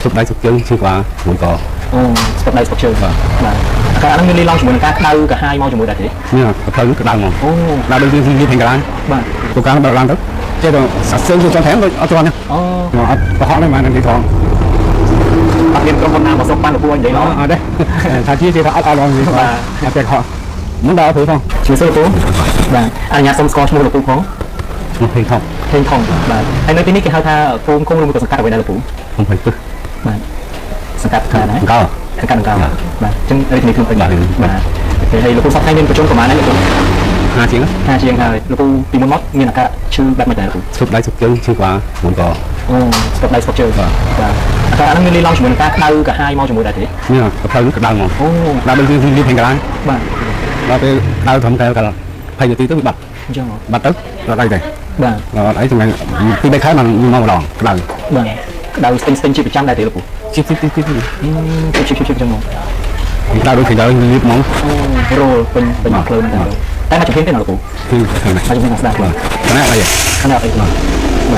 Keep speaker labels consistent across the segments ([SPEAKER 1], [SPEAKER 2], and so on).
[SPEAKER 1] ស្ពដៃស្ពជើងឈឺក្បាលមួយក
[SPEAKER 2] អូស្ពឹកដៃស្ពឹកជើង
[SPEAKER 1] បាទ
[SPEAKER 2] បាទអាការហ្នឹងមានលីឡង់ជាមួយនឹងការក្តៅក្រហាយមកជាមួយដែរទេ
[SPEAKER 1] នេះផ្លូវក្តៅហ្មង
[SPEAKER 2] អូ
[SPEAKER 1] ក្តៅដូចយើងនិយាយខាងកន្លង
[SPEAKER 2] បាទ
[SPEAKER 1] ទូកាបើឡើងទៅចេះតែសាក់សើទៅចង់ថែមដូចអត់ជាន់ទេ
[SPEAKER 2] អូ
[SPEAKER 1] អត់ប្រហក់ទេបាននិយាយថង
[SPEAKER 2] អត់មានក្រុមហ៊ុនណាមកសុកបានលោកពូឲ្យនិយាយឡង
[SPEAKER 1] អត់ទេថាជាថាអត់អត់ឡងនិយាយ
[SPEAKER 2] បាទ
[SPEAKER 1] អត់ទេខកមិនដល់ព្រោះផង
[SPEAKER 2] ជួយសួរលោកពូបាទអនុញ្ញាតសូមស្គាល់ឈ្មោះលោកពូផង
[SPEAKER 1] ឈ្មោះហេងថង
[SPEAKER 2] ហេងថងបាទហើយនៅទីនេះគេហៅថាភូមិឃុំឬមួយក៏សង្កាត់អ្វីដែរលោកពូ
[SPEAKER 1] ខ្ញុំភ័យពឹស
[SPEAKER 2] បាទសង្កាត់ខាងណា
[SPEAKER 1] កោ
[SPEAKER 2] សង្កាត់អង្កោ
[SPEAKER 1] បាទ
[SPEAKER 2] បាទអញ្ចឹងរាជធានីភ្នំពេញ
[SPEAKER 1] បាទ
[SPEAKER 2] បាទអូខេហើយលោកពូសប្តាហ៍មានប្រជុំប្រហែលណាលោកពូ
[SPEAKER 1] ហាជាង
[SPEAKER 2] ហាជាងហើយលោកពូពីមុនមកមានអាការៈឈឺបែបម៉េចដែរលោកពូ
[SPEAKER 1] ស្ពដៃស្ពជើងឈឺក្បាលមួយក
[SPEAKER 2] អូស្ពឹកដៃស្ពឹកជើង
[SPEAKER 1] បាទ
[SPEAKER 2] បាទអាការៈហ្នឹងមានលីឡង់ជាមួយនឹងការក្តៅក្រហាយមកជាមួយដែរទេ
[SPEAKER 1] នេះផ្លូវក្តៅហ្មង
[SPEAKER 2] អូ
[SPEAKER 1] ក្តៅដូចយើងនិយាយខាងកន្លង
[SPEAKER 2] បាទ
[SPEAKER 1] ដល់ពេលក្តៅត្រឹមតែកន្លង20នាទីទៅវាបាត់
[SPEAKER 2] អញ្ចឹងហ៎
[SPEAKER 1] បាត់ទៅដល់ដៃដែរ
[SPEAKER 2] បាទ
[SPEAKER 1] ដល់អីថ្ងៃពី3ខែបានមកម្ដងក្តៅ
[SPEAKER 2] បាទក្តៅស្ទិញស្ទិញជាប្រចាំដែរទេលោកពូ
[SPEAKER 1] ជីជីជីជី
[SPEAKER 2] ជិបជិបជិបអញ្ចឹងមក
[SPEAKER 1] ក្តៅដូចគេដល់លៀបហ្មង
[SPEAKER 2] អូរោលពេញពេញ
[SPEAKER 1] បាទ
[SPEAKER 2] ភ្លើងតែតែមកជំហានទេណាលោកពូ
[SPEAKER 1] គឺខាងនេះ
[SPEAKER 2] មកជំហានខាងស្ដាំ
[SPEAKER 1] បាទខាងនេះអី
[SPEAKER 2] ខាងនេះអត់អីបាទបា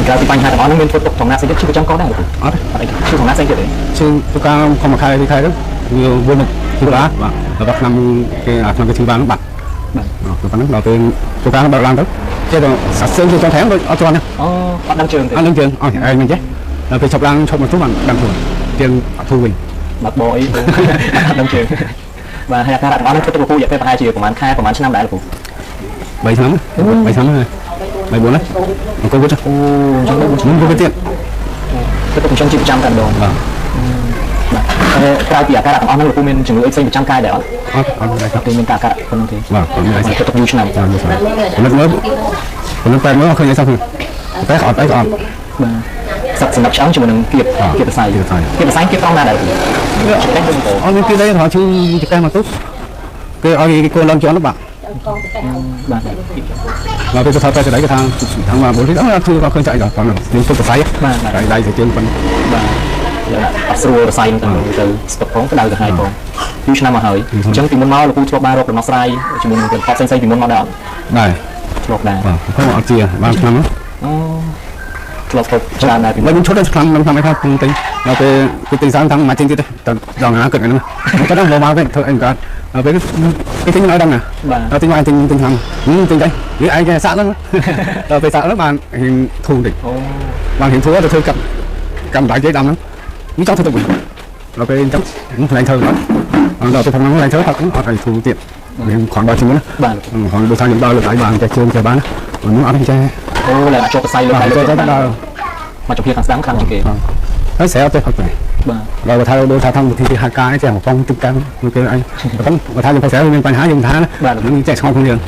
[SPEAKER 2] ទក្រៅពីបញ្ហាទាំងអស់ហ្នឹងមានធ្វើទុកត្រង់ណាផ្សេងទៀតឈឺប្រចាំកដែរលោកពូ
[SPEAKER 1] អត់
[SPEAKER 2] អត់អីឈឺត្រង់ណាផ្សេងទៀតទេ
[SPEAKER 1] ជើងទៅការខំមួយខែពីរខែទៅវាវល់មកឈឺបាទបាទដល់ឆ្នាំគេអាឆ្នាំគេឈឺបានបាត់
[SPEAKER 2] បាទ
[SPEAKER 1] ទៅប៉ុណ្ណឹងដល់ពេលទៅការបើឡើងទៅចេះតែសាក់សើទៅចង់ថែមដូចអត់ជាន់ទេ
[SPEAKER 2] អូអត់ដឹងជើងទេ
[SPEAKER 1] អត់នឹងជើងអត់ឯងមិនចេះដល់ពេលឈប់ឡើងឈប់មកទូបានដឹងខ្លួនជើងអត់ធូរវិញ
[SPEAKER 2] បាត់បអីអត់ដឹងជើងបាទហើយអាការៈទាំងអស់ហ្នឹងធ្វើទុកលោកពូរយៈពេលប្រហែលជាប្រហែលខែប្រហែលឆ្នាំដែរលោកពូ
[SPEAKER 1] 3ឆ្នាំ3ឆ្នាំហើយ3 4ណាអង្គុយវិញ
[SPEAKER 2] អូអញ្ចឹងលោក
[SPEAKER 1] នឹងទៅទៀត
[SPEAKER 2] ធ្វើទុកអញ្ចឹងជាប្រចាំតែម្ដង
[SPEAKER 1] បាទ
[SPEAKER 2] បាទហើយក្រៅពីអាការៈទាំងអស់ហ្នឹងលោកពូមានជំងឺអីផ្សេងប្រចាំកាយដែរអត់
[SPEAKER 1] អត់អត់ដែរ
[SPEAKER 2] ទេមានតែអាការៈប៉ុណ្្នឹងទេ
[SPEAKER 1] បាទអត់មានអី
[SPEAKER 2] ធ្វើទុកយូរឆ្នាំ
[SPEAKER 1] បាទមើលមើលមើលបែបមើលឃើញអីសោះតែអត់អីអត់
[SPEAKER 2] បាទសឹកសម្រាប់ឆ្អឹងជាមួយនឹងគៀប
[SPEAKER 1] បាទ
[SPEAKER 2] គៀបសរសៃ
[SPEAKER 1] គៀបសរសៃ
[SPEAKER 2] គៀបសរសៃគៀបត្រង់ណាដែរលោកពូឆ្កេះឬក៏
[SPEAKER 1] អត់មានពីទេថាឈឺចកេះមកទុកគេឲ្យគេកូនឡើងជាន់បាទ
[SPEAKER 2] បាទ
[SPEAKER 1] ដល់ពេលទៅថាតែស្ដីគេថាថាមកបុលទីអត់ធ្វើក៏ឃើញចាក់ដល់ផងនេះទុកសរសៃ
[SPEAKER 2] បាទបាទ
[SPEAKER 1] ដៃដៃទៅជើងប៉ុន
[SPEAKER 2] បាទអត់ស្រួលរសៃហ្នឹងទៅទៅស្ពឹកផងក្តៅក្រហាយផងយូរឆ្នាំមកហើយអញ្ចឹងពីមុនមកលោកពូធ្លាប់បានរកដំណោះស្រាយជាមួយនឹងផលិតផលផ្សេងៗពីមុនមកដែរអត់
[SPEAKER 1] ដែរ
[SPEAKER 2] ធ្លាប់ដែរ
[SPEAKER 1] បាទខ្ញុំអត់ជាបានឆ្នាំ
[SPEAKER 2] អូធ្លាប់ហូបច្រើនដែរពីមុន
[SPEAKER 1] មិនឈុតដល់ឆ្នាំឆ្នាំអីថាពងទិញដល់ពេលគេទិញសាំតាមមកទិញទៀតទៅដល់ណាគិតហ្នឹងគាត់ដល់មកវិញធ្វើអីកើតដល់ពេលគេទិញឲ្យដឹងណា
[SPEAKER 2] បាទ
[SPEAKER 1] ដល់ទិញមកទិញទិញឆ្នាំទិញទៅវាឯងគេសាក់ហ្នឹងដល់ពេលសាក់ហ្នឹងបានរៀងធូរតិច
[SPEAKER 2] អូ
[SPEAKER 1] បានរៀងធូរទៅធ្វើកាប់កម្មដៃគេដាំហ្នឹងនេះចង់ធ្វើទៅវិញដល់ពេលអញ្ចឹងខ្លាញ់ធ្វើដល់ដល់ពេលហ្នឹងខ្លាញ់ធ្វើអត់អត់ឲ្យធូរទៀតរៀងគ្រាន់ដល់ជាងណា
[SPEAKER 2] បាទ
[SPEAKER 1] គ្រាន់ដូចថាខ្ញុំដល់លើដៃបានចេះជើងចេះបានហ្នឹងអត់ចេះ
[SPEAKER 2] អូឡើងជាប់សរសៃលើ
[SPEAKER 1] បាទ
[SPEAKER 2] ដៃលើ
[SPEAKER 1] ចេះទៅដល់
[SPEAKER 2] មកជំហានខាងស្ដាំខ្លាំងជាងគេ
[SPEAKER 1] ហើយស្រាប់ទេផឹកទៅ
[SPEAKER 2] បាទ
[SPEAKER 1] ដល់បើថាដូចថាធ្វើវិធីហាកាចេះមកផងទឹកកាំគេអញប៉ុន្តែបើថាយើងផឹកស្រាប់មានបញ្ហាយើងថាណាចេះឆ្ងល់ខ្លួនយើង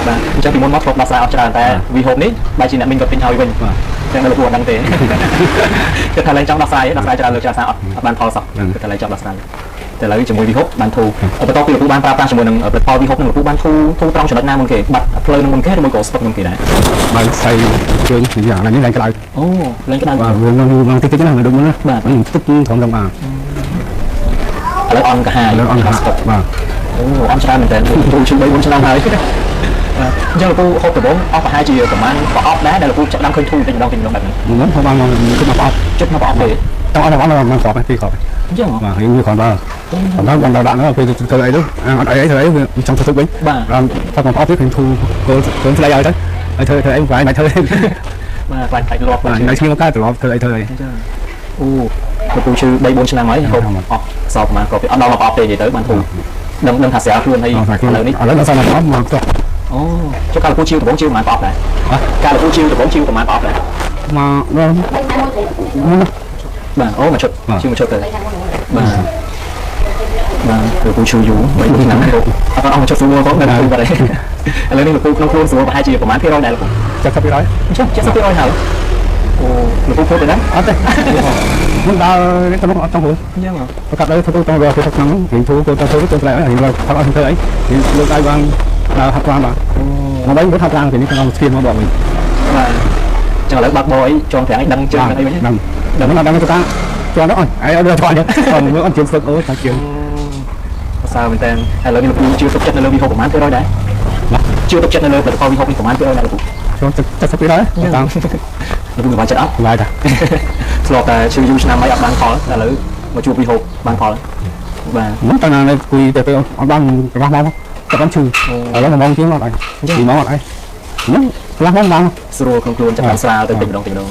[SPEAKER 2] បាទអញ្ចឹងពីមុនមកធ្លាប់ដោះស្រាយអត់ច្រើនតែវីហូបនេះបែរជាអ្នកមីងគាត់ទិញឲ្យវិញ
[SPEAKER 1] បាទ
[SPEAKER 2] តែនៅលោកពូអត់ដឹងទេ គាត់ថាឡើងចង់ដោះស្រាយដោះស្រាយច្រើនលើកច្រើនសារអត់អត់បានផលសោះគាត់ថាឡើងចង់ដោះស្រាយតែឥឡូវជាមួយវីហូបបានធូរបន្ទាប់ពីលោកពូបានប្រើប្រាស់ជាមួយនឹងផលិតផលវីហូបនឹងលោកពូបានធូរធូរត្រង់ចំណុចណាមុនគេបាត់ផ្លូវនឹងមុនគេឬមួយក៏ស្ពឹកមុនគេដែរ
[SPEAKER 1] បើស្អីជើងយ៉ាងនេះឡើងក្តៅ
[SPEAKER 2] អូឡើងក្តៅ
[SPEAKER 1] បាទវានឹងតិចតិចណាដូចមុនណាទឹកត្រង់ត្រង់បាទ
[SPEAKER 2] ឥឡូវអន់កាហាយ
[SPEAKER 1] លើអន់ហា
[SPEAKER 2] ស្ពឹក
[SPEAKER 1] បាទ
[SPEAKER 2] អូអន់ច្រើនមែនតើលោកពូឈឺ3 4ឆ្នាំហើយបាទអញ្ចឹងលោកពូហូបដំបូងអស់ប្រហែលជាប្រហែលប្រអប់ដែរដែលលោកពូចាប់ដើមឃើញធូរតិចម្ដងតិចម្ដងបែបហ្នឹង
[SPEAKER 1] មុនហូបបានមកគឺមកអត់
[SPEAKER 2] ជិតមកប្រអប់ទេ
[SPEAKER 1] តោះអត់អត់មកគ្រាប់ពីរគ្រាប់
[SPEAKER 2] អញ្ចឹងហ៎
[SPEAKER 1] បាទយើងវាគ្រាន់បើដល់ដល់ដល់ដាក់នោះពេលធ្វើអីទៅអត់អីអីធ្វើអីវាចង់ធ្វើទុកវិញ
[SPEAKER 2] បាទ
[SPEAKER 1] ដល់ផឹកមកអត់ទៀតឃើញធូរគោលគោលស្លែកឲ្យទៅហើយធ្វើធ្វើអីមិនបាយធ្វើ
[SPEAKER 2] បាទខ្លាចខ្លាចលាប់
[SPEAKER 1] បាទនៅឈ្មោះកើតត្រឡប់ធ្វើអីធ្វើអី
[SPEAKER 2] អញ្ចឹងអូលោកពូឈឺ3 4ឆ្នាំហើយហូបអស់សល់ប្រហែលគ្រាប់អត់ដល់មកប្រអប់ទេនិយាយទៅបានធូរដឹងដឹងថាស្រាលខ្លួនហើយ
[SPEAKER 1] អត់
[SPEAKER 2] ឥឡូវនេះ
[SPEAKER 1] ឥឡូវដល់សល់មកអត់មកទៅ
[SPEAKER 2] អូចុះកាលលោកពូឈឺដំបូងឈឺប្រហែលប្រអប់ដែរកាលលោកពូឈឺដំបូងឈឺប្រហែលប្រអប់ដែរ
[SPEAKER 1] មកដល់
[SPEAKER 2] បាទអូមួយឈុតឈឺមួយឈុតទៅបាទបាទលោកពូឈឺយូរ3 4ឆ្នាំហើយអត់អស់មួយឈុតស្រួលផងនៅធូរបាត់ហើយឥឡូវនេះលោកពូក្នុងខ្លួនស្រួលប្រហែលជាប្រហែលភាគរយដែរលោកពូ
[SPEAKER 1] 70%
[SPEAKER 2] អញ្ចឹង70%ហើយអូលោកពូพูดទៅណា
[SPEAKER 1] អត់ទេមិនដល់ទៅនោះអត់ចង់ហួរ
[SPEAKER 2] អញ្ចឹងហ៎
[SPEAKER 1] ប្រកាសដល់ធ្វើទៅទៅធ្វើក្នុងរៀងធូរគោលទៅធ្វើទៅស្លែករៀងដល់ផឹកអត់ធ្វើអីលើកដៃបានដល់ហាត់ប្រាំបាទមកវិញហាត់ប្រាំពីនេះក្នុងស្គៀនមកបកវិញ
[SPEAKER 2] បាទចឹងឥឡូវបាក់បអីចងប្រាំងអីដឹងជើងដឹងអីវិញ
[SPEAKER 1] ដឹងដឹងដល់ដឹងទៅតាជាន់ទៅអត់អីអត់ដល់ជាន់ទេអត់មើលអត់ជឿស្ពឹកអូតាជឿ
[SPEAKER 2] ប្រសើរមែនតើហើយឥឡូវនេះលោកពូជឿទុកចិត្តនៅលើវីហូបប្រហែលភាគរយដែរជឿទុកចិត្តនៅលើផលិតផលវីហូបនេះប្រហែលភាគរយដែរលោកពូ
[SPEAKER 1] ចូល70%តាម
[SPEAKER 2] លោកពូសប្បាយចិត្តអត់
[SPEAKER 1] សប្បាយតា
[SPEAKER 2] ធ្លាប់តែឈឺយូរឆ្នាំហើយអត់បានផលតែឥឡូវមកជួបវិហូបបានផលបាទ
[SPEAKER 1] មិនតាណានៅគួយទៅទៅអត់បានកន្លះម៉ោងតែបានឈឺឥឡូវ1ម៉ោងជាងអត់អី2ម៉ោងអត់អីហ្នឹងកន្លះម៉ោងបាន
[SPEAKER 2] ស្រួលក្នុងខ្លួនចាប់បានស្រាលទៅតិចម្ដងតិចម្ដង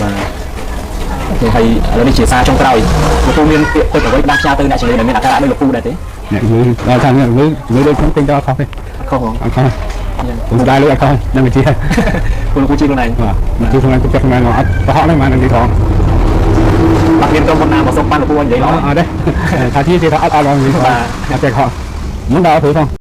[SPEAKER 2] បាទ OK ហើយឥឡូវនេះជាសារចុងក្រោយលោកពូមានពាក្យពេចន៍អ្វីផ្ដាំផ្ញើទៅអ្នកជំងឺដែលមានអាការៈដូចលោកពូដែរទេ
[SPEAKER 1] អ្នកជំងឺដល់ថាអ្នកជំងឺជំងឺដូចខ្ញុំទិញទៅអត់ខុសទេ
[SPEAKER 2] អត់ខុសហ្មង
[SPEAKER 1] អត់ខុសខ្ញុំស្ដាយលុយអត់ខុសនឹងវិជា
[SPEAKER 2] ពូលោកពូជឿខ្លួនឯង
[SPEAKER 1] បាទជឿខ្លួនឯងទុកចិត្តខ្លួនឯងអត់ប្រហក់ហ្នឹងបាននឹងទីថង
[SPEAKER 2] បាត់មានក្រុមហ៊ុនណាមកសុំបានលោកពូឲ្យនិយាយល្អ
[SPEAKER 1] អត់ទេថាជាថាអត់អត់អត់អត់ទេខុសមិនដល់ព្រោះផង។